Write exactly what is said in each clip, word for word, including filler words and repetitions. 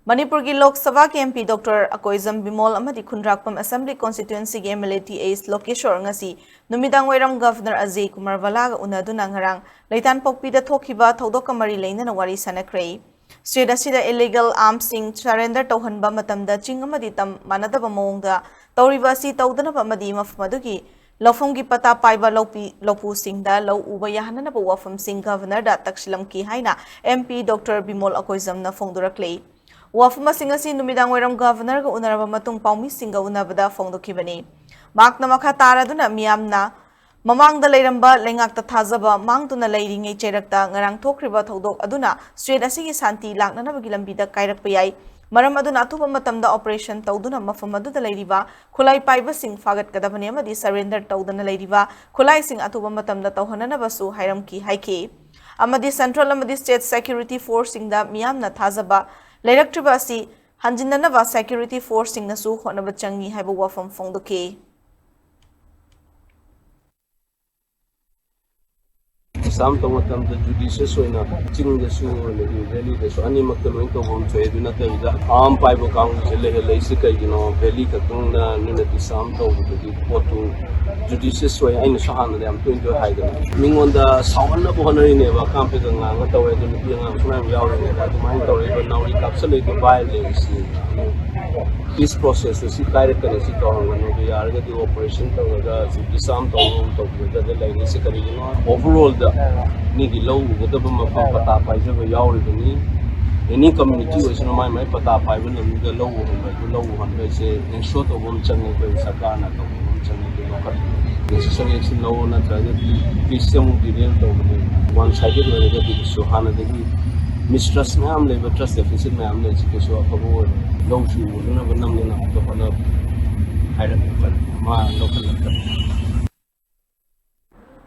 ꯃꯅꯤꯄꯨꯔꯒꯤ ꯂꯣꯛ ꯁꯚꯥꯒꯤ M P Doctor Akoijam Bimol ꯑꯃꯗꯤ ꯈꯨꯟꯗ꯭ꯔꯥꯛꯄꯝ Assembly Constituencyꯒꯤ M L A T H ꯂꯣꯀꯦꯁꯣꯔ ꯉꯁꯤ ꯅꯨꯃꯤꯗꯥꯡ ꯋꯥꯏꯔꯝ Governor ꯑꯖꯌ ꯀꯨꯃꯥꯔ ꯚꯜꯂꯥꯒ ꯎꯅꯗꯨꯅ ꯉꯔꯥꯡ ꯂꯩꯇꯥꯟꯄꯣꯛꯄꯤꯗ ꯊꯣꯛꯈꯤꯕ ꯊꯧꯗꯣꯛꯀ ꯃꯔꯤ ꯂꯩꯅꯅ ꯋꯥꯔꯤ ꯁꯥꯟꯅꯈ꯭ꯔꯦ꯫ State ꯑꯁꯤꯗ illegal armsꯁꯤꯡ surrender ꯇꯧꯍꯟꯕ ꯃꯇꯝꯗ ꯆꯤꯡ ꯑꯃꯗꯤ ꯇꯝ ꯃꯥꯟꯅꯗꯕ ꯃꯑꯣꯡꯗ ꯇꯧꯔꯤꯕ ꯑꯁꯤ ꯇꯧꯗꯅꯕ ꯑꯃꯗꯤ ꯃꯐꯝ ꯑꯗꯨꯒꯤ ꯂꯧꯐꯝꯒꯤ ꯄꯇꯥ ꯄꯥꯏꯕ ꯂꯧꯄꯤ-, ꯂꯧꯄꯨꯁꯤꯡꯗ ꯂꯧ ꯎꯕ ꯌꯥꯍꯟꯅꯅꯕ ꯋꯥꯐꯝꯁꯤꯡ Governorꯗ ꯇꯛꯁꯤꯜꯂꯝꯈꯤ ꯍꯥꯏꯅ M P Doctor ꯕꯤꯃꯣꯜ ꯑꯀꯣꯏꯖꯝꯅ ꯐꯣꯡꯗꯣꯔꯛꯂꯤ꯫ ꯋꯥꯐꯝꯁꯤꯡ ꯑꯁꯤ ꯅꯨꯃꯤꯗꯥꯡ ꯋꯥꯏꯔꯝ Governorꯒ ꯎꯅꯔꯕ ꯃꯇꯨꯡ ꯄꯥꯎꯃꯤꯁꯤꯡꯒ ꯎꯅꯕꯗ ꯐꯣꯡꯗꯣꯛꯈꯤꯕꯅꯤ꯫ ꯃꯍꯥꯛꯅ ꯃꯈꯥ ꯇꯥꯔꯗꯨꯅ ꯃꯤꯌꯥꯝꯅ ꯃꯃꯥꯡꯗ ꯂꯩꯔꯝꯕ ꯂꯩꯉꯥꯛꯇ ꯊꯥꯖꯕ ꯃꯥꯡꯗꯨꯅ ꯂꯩꯔꯤꯉꯩ ꯆꯩꯔꯛꯇ ꯉꯔꯥꯡ ꯊꯣꯛꯈ꯭ꯔꯤꯕ ꯊꯧꯗꯣꯛ ꯑꯗꯨꯅ state ꯑꯁꯤꯒꯤ ꯁꯥꯟꯇꯤ ꯂꯥꯛꯅꯅꯕꯒꯤ ꯂꯝꯕꯤꯗ ꯀꯥꯏꯔꯛꯄ ꯌꯥꯏ꯫ ꯃꯔꯝ ꯑꯗꯨꯅ ꯑꯊꯨꯕ ꯃꯇꯝꯗ operation ꯇꯧꯗꯨꯅ ꯃꯐꯝ ꯑꯗꯨꯗ ꯂꯩꯔꯤꯕ ꯈꯨꯠꯂꯥꯏ ꯄꯥꯏꯕꯁꯤꯡ ꯐꯥꯒꯠꯀꯗꯕꯅꯤ ꯑꯃꯗꯤ surrender ꯇꯧꯗꯅ ꯂꯩꯔꯤꯕ ꯈꯨꯠꯂꯥꯏꯁꯤꯡ ꯑꯊꯨꯕ ꯃꯇꯝꯗ ꯇꯧꯍꯟꯅꯅꯕꯁꯨ ꯍꯥꯏꯔꯝꯈꯤ ꯍꯥꯏꯈꯤ꯫ ꯑꯃꯗꯤ central ꯑꯃꯗꯤ state security forceꯁꯤꯡꯗ ꯃꯤꯌꯥꯝꯅ ꯊꯥꯖꯕ ꯂꯩꯔꯛꯇ꯭ꯔꯤꯕ ꯑꯁꯤ ꯍꯟꯖꯤꯟꯅꯅꯕ security forceꯁꯤꯡꯅꯁꯨ ꯍꯣꯠꯅꯕ ꯆꯪꯏ ꯍꯥꯏꯕ ꯋꯥꯐꯝ ꯐꯣꯡꯗꯣꯛꯈꯤ꯫ Disarm ꯇꯧꯕ ꯃꯇꯝꯗ judicious ꯑꯣꯏꯅ ꯆꯤꯡꯗꯁꯨ ꯑꯗꯒꯤ valleyꯗꯁꯨ ꯑꯅꯤꯃꯛꯇ ꯂꯣꯏ ꯇꯧꯕ ꯑꯃ ꯊꯣꯛꯑꯦ꯫ ꯑꯗꯨ ꯅꯠꯇꯕꯤꯗ arm ꯄꯥꯏꯕ ꯀꯥꯡꯕꯨꯁꯦ ꯂꯩꯍꯜꯂꯛꯏꯁꯦ ꯀꯩꯒꯤꯅꯣ? Valley ꯈꯛꯇꯪꯗ ꯅꯣꯏꯅ disarm ꯇꯧꯕꯗꯨꯒꯤ ꯄꯣꯠꯇꯨ judicious ꯑꯣꯏ꯫ ꯑꯩꯅꯁꯨ ꯍꯥꯟꯅꯗꯤ ꯌꯥꯝ ꯇꯣꯏ ꯇꯣꯏ ꯍꯥꯏꯗꯅ ꯃꯤꯉꯣꯟꯗ ꯁꯥꯎꯍꯟꯅꯕ ꯍꯣꯠꯅꯔꯤꯅꯦꯕ꯫ ꯑꯀꯥꯝꯄꯦꯠ ꯑꯉꯥꯡꯅ ꯇꯧꯋꯦ, ꯑꯗꯨ ꯅꯨꯄꯤ ꯑꯉꯥꯡꯁꯨ ꯃꯌꯥꯝ ꯌꯥꯎꯔꯤꯅꯦꯕ꯫ ꯑꯗꯨꯃꯥꯏꯅ ꯇꯧꯔꯛꯏꯕ ꯅꯥꯎꯔꯤ ꯀꯥꯞꯁꯜꯂꯛꯏꯕ violence peace process ꯁꯤ ꯀꯥꯏꯔꯛꯀꯅꯤ꯫ ꯁꯤ ꯇꯧꯍꯟꯒꯅꯨ꯫ ꯑꯗꯨ ꯌꯥꯔꯒꯗꯤ operation ꯇꯧꯔꯒ ꯁꯤ disarm ꯇꯧꯕ ꯇꯧꯕꯤꯒꯗꯕ ꯂꯩꯔꯤꯁꯦ ꯀꯔꯤꯒꯤꯅꯣ? Overall ꯗ ꯃꯤꯒꯤ ꯂꯧ ꯎꯒꯗꯕ ꯃꯐꯝ ꯄꯇꯥ ꯄꯥꯏꯖꯕ ꯌꯥꯎꯔꯤꯕꯅꯤ꯫ Any community ꯑꯣꯏꯁꯅꯨ, ꯃꯥꯏ ꯃꯥꯏ ꯄꯇꯥ ꯄꯥꯏꯕ ꯂꯝꯗꯨꯗ ꯂꯧ ꯎꯍꯟꯕ, ꯑꯗꯨ ꯂꯧ ꯎꯍꯟꯕ ꯍꯥꯏꯁꯦ ensure ꯇꯧꯕ ꯑꯃ ꯆꯪꯉꯦ꯫ ꯑꯩꯈꯣꯏ ꯁꯔꯀꯥꯔꯅ ꯇꯧꯕ ꯑꯃ ꯆꯪꯉꯦ꯫ ꯑꯗꯨ ꯂꯧꯈꯠꯄꯤꯌꯨ꯫ Necessary action ꯂꯧꯑꯣ, ꯅꯠꯇ꯭ꯔꯒꯗꯤ peace ꯁꯦ ꯑꯃꯨꯛ derail ꯇꯧꯒꯅꯤ꯫ One sided ꯑꯣꯏꯔꯒꯗꯤ ꯀꯩꯁꯨ ꯍꯥꯟꯅꯗꯒꯤ mistrust ꯃꯌꯥꯝ ꯂꯩꯕ, trust deficit ꯃꯌꯥꯝ ꯂꯩꯁꯤ ꯀꯩꯁꯨ ꯑꯐꯕ ꯑꯣꯏꯔꯣꯏ꯫ ꯂꯧꯁꯨ ꯎꯅꯅꯕ ꯅꯝꯗꯅ ꯑꯝꯇ ꯍꯣꯠꯅꯕꯤꯌꯨ ꯍꯥꯏꯔꯒ ꯃꯥ ꯂꯧꯈꯠꯂꯛꯇꯕ꯫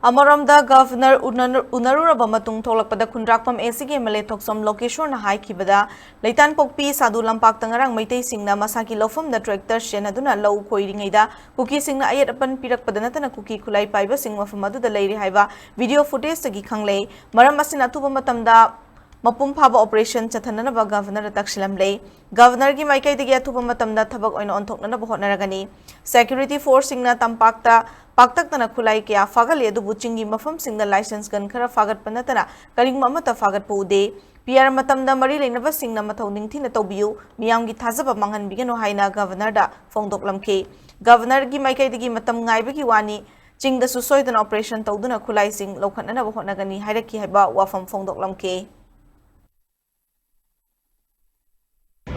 ꯑꯃꯔꯣꯝꯗ Governor ꯎꯅ-, ꯎꯅꯔꯨꯔꯕ ꯃꯇꯨꯡ ꯊꯣꯛꯂꯛꯄꯗ ꯈꯨꯟꯗ꯭ꯔꯥꯛꯄꯝ A Cꯒꯤ M L A ꯊꯣꯛꯆꯣꯝ ꯂꯣꯀꯦꯁꯣꯔꯅ ꯍꯥꯏꯈꯤꯕꯗ, ꯂꯩꯇꯥꯟꯄꯣꯛꯄꯤ ꯁꯥꯗꯨ ꯂꯝꯄꯥꯛꯇ ꯉꯔꯥꯡ ꯃꯩꯇꯩꯁꯤꯡꯅ ꯃꯁꯥꯒꯤ ꯂꯧꯐꯝꯗ tractor ꯁꯦꯟꯅꯗꯨꯅ ꯂꯧ ꯈꯣꯏꯔꯤꯉꯩꯗ ꯀꯨꯀꯤꯁꯤꯡꯅ ꯑꯌꯦꯠ ꯑꯄꯟ ꯄꯤꯔꯛꯄꯗ ꯅꯠꯇꯅ ꯀꯨꯀꯤ ꯈꯨꯠꯂꯥꯏ ꯄꯥꯏꯕꯁꯤꯡ ꯃꯐꯝ ꯑꯗꯨꯗ ꯂꯩꯔꯤ ꯍꯥꯏꯕ video footageꯇꯒꯤ ꯈꯪꯂꯦ꯫ ꯃꯔꯝ ꯑꯁꯤꯅ ꯑꯊꯨꯕ ꯃꯇꯝꯗ ꯃꯄꯨꯡ ꯐꯥꯕ operation ꯆꯠꯊꯅꯅꯕ Governorꯗ ꯇꯛꯁꯤꯜꯂꯝꯂꯦ꯫ Governorꯒꯤ ꯃꯥꯏꯀꯩꯗꯒꯤ ꯑꯊꯨꯕ ꯃꯇꯝꯗ ꯊꯕꯛ ꯑꯣꯏꯅ ꯑꯣꯟꯊꯣꯛꯅꯅꯕ ꯍꯣꯠꯅꯔꯒꯅꯤ꯫ Security forceꯁꯤꯡꯅ ꯇꯝꯄꯥꯛꯇ ꯄꯥꯛꯇꯛꯅꯅ ꯈꯨꯠꯂꯥꯏ ꯀꯌꯥ ꯐꯥꯒꯠꯂꯤ, ꯑꯗꯨꯕꯨ ꯆꯤꯡꯒꯤ ꯃꯐꯝꯁꯤꯡꯗ license gun ꯈꯔ ꯐꯥꯒꯠꯄ ꯅꯠꯇꯅ ꯀꯔꯤꯒꯨꯝꯕ ꯑꯃꯠꯇ ꯐꯥꯒꯠꯄ ꯎꯗꯦ꯫ PR ꯃꯇꯝꯗ ꯃꯔꯤ ꯂꯩꯅꯕꯁꯤꯡꯅ ꯃꯊꯧ ꯅꯤꯡꯊꯤꯅ ꯇꯧꯕꯤꯌꯨ, ꯃꯤꯌꯥꯝꯒꯤ ꯊꯥꯖꯕ ꯃꯥꯡꯍꯟꯕꯤꯒꯅꯨ ꯍꯥꯏꯅ Governorꯗ ꯐꯣꯡꯗꯣꯛꯂꯝꯈꯤ꯫ Governorꯒꯤ ꯃꯥꯏꯀꯩꯗꯒꯤ ꯃꯇꯝ ꯉꯥꯏꯕꯒꯤ ꯋꯥꯅꯤ, ꯆꯤꯡꯗꯁꯨ ꯁꯣꯏꯗꯅ operation ꯇꯧꯗꯨꯅ ꯈꯨꯠꯂꯥꯏꯁꯤꯡ ꯂꯧꯈꯠꯅꯅꯕ ꯍꯣꯠꯅꯒꯅꯤ ꯍꯥꯏꯔꯛꯈꯤ ꯍꯥꯏꯕ ꯋꯥꯐꯝ ꯐꯣꯡꯗꯣꯛꯂꯝꯈꯤ꯫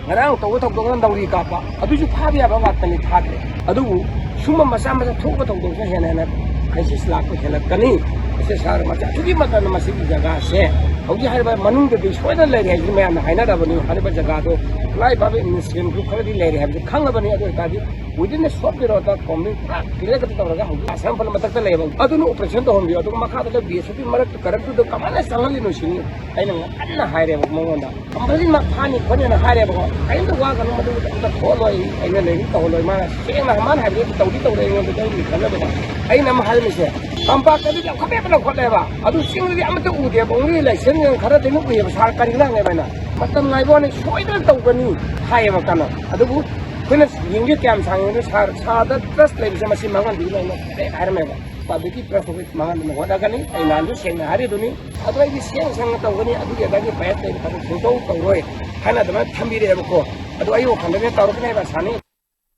ꯉꯔꯥꯡ ꯇꯧꯕ ꯊꯧꯗꯣꯛꯅ ꯅꯥꯎꯔꯤ ꯀꯥꯞꯄ, ꯑꯗꯨꯁꯨ ꯐꯥꯕ ꯌꯥꯕ ꯉꯥꯛꯇꯅꯤ, ꯐꯥꯗ꯭ꯔꯦ꯫ ꯑꯗꯨꯕꯨ ꯁꯨꯝꯕ ꯃꯆꯥ ꯃꯆꯥ ꯊꯣꯛꯄ ꯊꯧꯗꯣꯛꯁꯤꯅ ꯍꯦꯟꯅ ꯍꯦꯟꯅ crisis ꯂꯥꯛꯄ ꯍꯦꯜꯂꯛꯀꯅꯤ꯫ ꯑꯁꯤ ꯁꯥꯔ ꯃꯆꯥ ꯑꯗꯨꯒꯤ ꯃꯇꯝꯗ ꯃꯁꯤꯒꯤ ꯖꯒꯥꯁꯦ ꯍꯧꯖꯤꯛ ꯍꯥꯏꯔꯤꯕ ꯃꯅꯨꯡꯗꯗꯤ ꯁꯣꯏꯗꯅ ꯂꯩꯔꯦ ꯍꯥꯏꯁꯤ ꯃꯌꯥꯝꯅ ꯍꯥꯏꯅꯔꯕꯅꯤ꯫ ꯍꯥꯏꯔꯤꯕ ꯖꯒꯥꯗꯣ ꯈꯨꯠꯂꯥꯏ ꯐꯥꯕ incident group ꯈꯔꯗꯤ ꯂꯩꯔꯦ ꯍꯥꯏꯕꯁꯤ ꯈꯪꯉꯕꯅꯤ꯫ ꯑꯗꯨ ꯑꯣꯏꯇꯥꯔꯗꯤ within a short period of time ꯄꯨꯔꯥ clear cut ꯇꯧꯔꯒ ꯍꯧꯖꯤꯛ ꯑꯁꯥꯝ ꯐꯜ ꯃꯊꯛꯇ ꯂꯩꯌꯦꯕ, ꯑꯗꯨꯅ operation ꯇꯧꯍꯟꯕꯤꯌꯨ꯫ ꯑꯗꯨꯒ ꯃꯈꯥꯗ ꯕꯤ ꯑꯦꯁ ꯑꯦꯐꯀꯤ ꯃꯔꯛꯇ ꯀꯔꯛꯇꯨꯗ ꯀꯃꯥꯏꯅ ꯆꯪꯍꯜꯂꯤꯅꯣ ꯁꯤꯅꯤ ꯑꯩꯅ ꯀꯟꯅ ꯍꯥꯏꯔꯦꯕ ꯃꯉꯣꯟꯗ꯫ ꯀꯝꯄꯜꯁꯔꯤ ꯃꯥ ꯐꯥꯅꯤ ꯈꯣꯠꯅꯤꯅ ꯍꯥꯏꯔꯦꯕꯀꯣ꯫ ꯀꯔꯤꯝꯇ ꯋꯥꯒꯅꯨ, ꯃꯗꯨ ꯑꯝꯇ ꯊꯣꯛꯍꯜꯂꯣꯏ, ꯑꯩꯅ ꯂꯩꯔꯤ ꯇꯧꯍꯜꯂꯣꯏ꯫ ꯃꯥꯅ ꯁꯦꯡꯅ ꯃꯥꯅ ꯍꯥꯏꯕꯗꯤ ꯇꯧꯗꯤ ꯇꯧꯔꯦ ꯑꯩꯉꯣꯟꯗ ꯑꯩꯒꯤ ꯈꯟꯖꯕꯗ꯫ ꯑꯩꯅ ꯑꯃ ꯍꯥꯏꯔꯝꯃꯤꯁꯦ, ꯇꯝꯄꯥꯛꯇꯗꯤ ꯂꯧꯈꯠꯂꯦꯕ, ꯂꯧꯈꯠꯂꯦꯕ꯫ ꯑꯗꯨ ꯆꯤꯡꯗꯗꯤ ꯑꯃꯠꯇ ꯎꯗꯦꯕ, only license gun ꯈꯔꯗꯤ ꯑꯗꯨꯝ ꯎꯏꯌꯦꯕ꯫ ꯁꯥꯔ ꯀꯔꯤꯅꯣ ꯍꯪꯉꯦꯕ ꯑꯩꯅ꯫ ꯃꯇꯝ ꯉꯥꯏꯕ ꯋꯥꯅꯤ, ꯁꯣꯏꯗꯅ ꯇꯧꯒꯅꯤ ꯍꯥꯏꯌꯦꯕ ꯀꯟꯅ꯫ ꯑꯗꯨꯕꯨ ꯑꯩꯈꯣꯏꯅ ꯌꯦꯡꯒꯦ ꯀꯌꯥꯝ ꯁꯥꯡꯉꯦ꯫ ꯁꯥꯔ, ꯁꯥꯔꯗ trust ꯂꯩꯕꯁꯦ ꯃꯁꯤ ꯃꯥꯡꯍꯟꯕꯤꯒꯅꯨ ꯍꯥꯏꯅ direct ꯍꯥꯏꯔꯝꯃꯦꯕ꯫ Publicꯀꯤ trust ꯑꯩꯈꯣꯏ ꯃꯥꯡꯍꯟꯗꯅ ꯍꯣꯠꯅꯒꯅꯤ꯫ ꯑꯩ ꯅꯍꯥꯟꯁꯨ ꯁꯦꯡꯅ ꯍꯥꯏꯔꯤꯗꯨꯅꯤ꯫ ꯑꯗꯣ ꯑꯩꯗꯤ ꯁꯦꯡ ꯁꯦꯡꯅ ꯇꯧꯒꯅꯤ, ꯑꯗꯨꯒꯤ ꯑꯗꯥꯒꯤ bias ꯂꯩꯕ ꯊꯕꯛ ꯁꯨꯡꯇꯧ ꯇꯧꯔꯣꯏ ꯍꯥꯏꯅ ꯑꯗꯨꯃꯥꯏꯅ ꯊꯝꯕꯤꯔꯛꯑꯦꯕꯀꯣ꯫ ꯑꯗꯣ ꯑꯩ ꯋꯥꯈꯜꯗꯅꯦ ꯇꯧꯔꯛꯀꯅꯤ ꯍꯥꯏꯕ ꯑꯁꯥꯅꯤ꯫